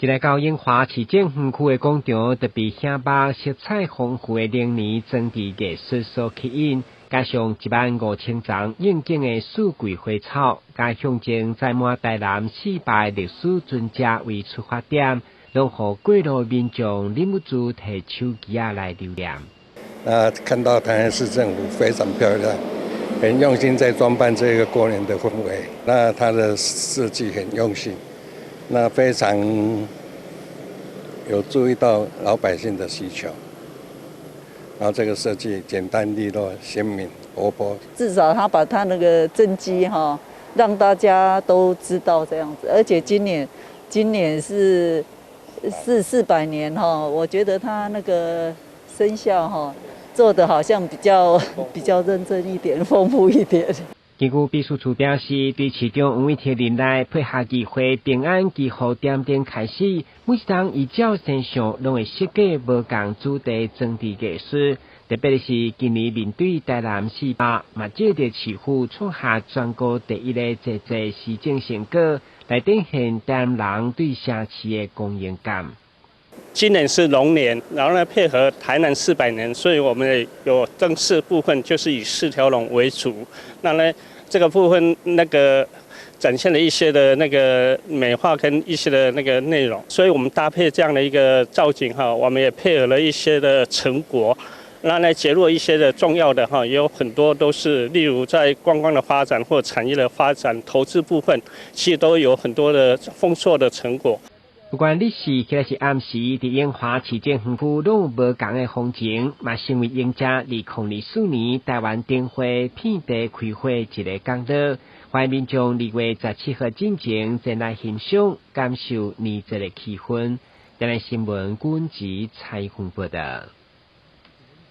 一來到莺華市政園區的廣場，就被醒目色彩豐富的龍年裝置藝術所吸引，加上15,000叢應景的四季花草，佮象徵載滿台南400歷史船隻為出發點，攏予過路民眾忍不住提手機仔來留念。啊，看到台南市政府非常漂亮，很用心在裝扮這個過年的氛圍。那它的設計很用心，那非常有注意到老百姓的需求。然後這個設計簡單利落、鮮明活潑。至少他把他那個政績哈，讓大家都知道這樣子。而且今年是400年哈，我覺得他那個生肖哈做得好像比較認真一點、豐富一點。根據秘書處表示，對市長黃偉哲任內配合議會平安祈福點燈開始，每一冬依照生肖攏會設計無仝主題裝置藝術。特別是今年面對台南四百，嘛借著市府創下全國第一个節節施政成果，來展現台南人對城市的光榮感。今年是龍年，然後呢配合台南400年，所以我們有燈飾部分就是以四條龍為主。那呢這個部分那個展現了一些的那個美化跟一些的那個內容，所以我們搭配這樣的一個造景哈，我們也配合了一些的成果，那呢揭露一些的重要的哈，也有很多都是例如在觀光的發展或產業的發展、投資部分，其實都有很多的豐碩的成果。不管日時抑是暗時，佇莺華市政園區攏有無仝的風情，嘛成為迎接2024年台灣燈會遍地開花一个角落。歡迎民眾2月17號進前前來欣賞，感受年節的氣氛。台南新聞軍籍採訪報道。